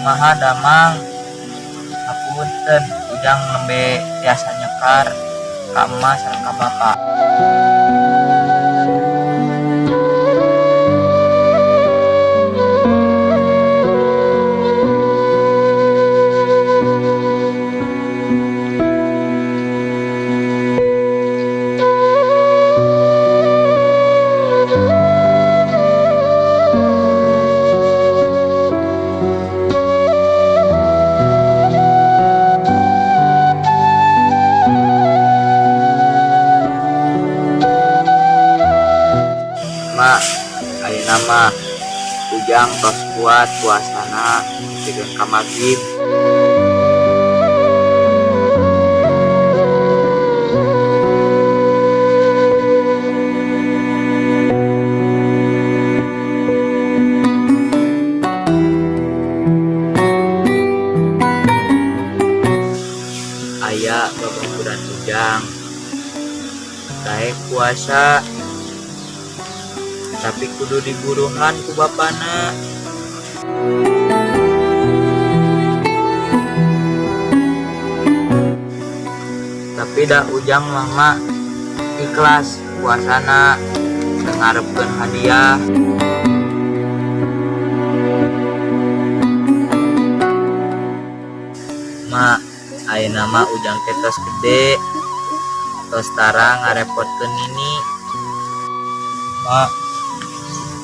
Kumaha damang? Hapunten, Ujang nembe tiasa nyekar ka emak sareng ka bapa. Mak, ayeuna mah Ujang tos kuat puasana nepikeun ka magrib. Aya babaturan Ujang daek puasa tapi kudu diguruhan ku bapana. Tapi dah Ujang mah, Mak, ikhlas puasana teu ngarepkeun hadiah. Mak, ayeuna mah Ujang teh tos gede, tos tara ngarepotkeun nini. Mak,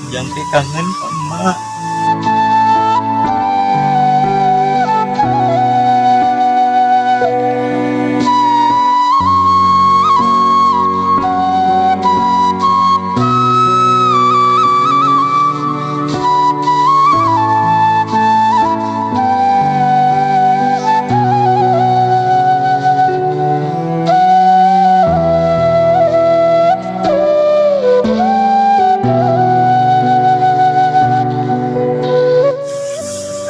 Ujang teh kangen ka emak.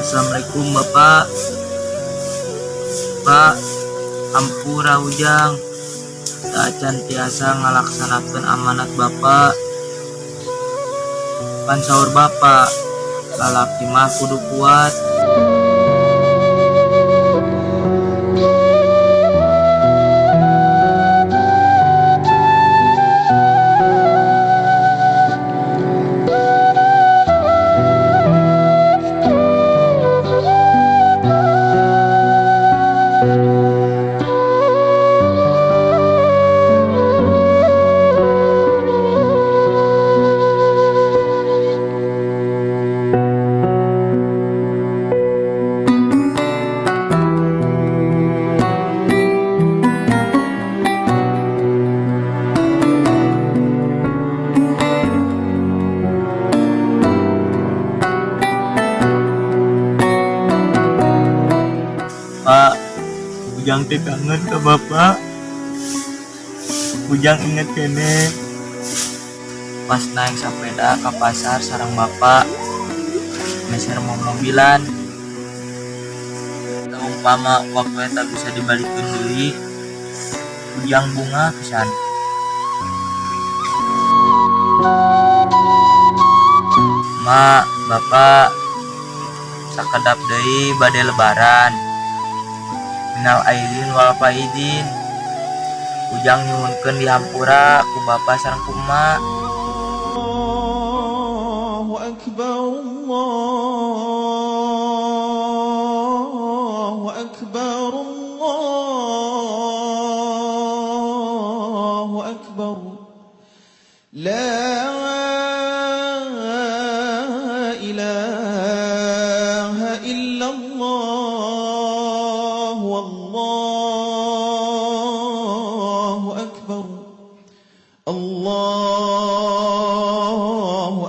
Assalamualaikum, Bapak. Pak, hampura Ujang acan tiasa ngalaksanakeun amanat Bapak. Pan saur Bapak, lalaki mah kudu kuat. Pak, Ujang teh kangen ke Bapak. Ujang inget keneh pas naik sepeda ke pasar sareng Bapak meser mobilan. Umpama waktu eta bisa dibalikeun deui, Ujang bungah pisan. Mak, Bapak, sakedap deui bade Lebaran. Minal aidin wal faizin. Ujang nyuhunkeun dihampura ku Bapak sareng ku Emak. الله أكبر، الله أكبر، الله أكبر، لا إله إلا الله، والله أكبر، الله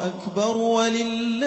أكبر، ولله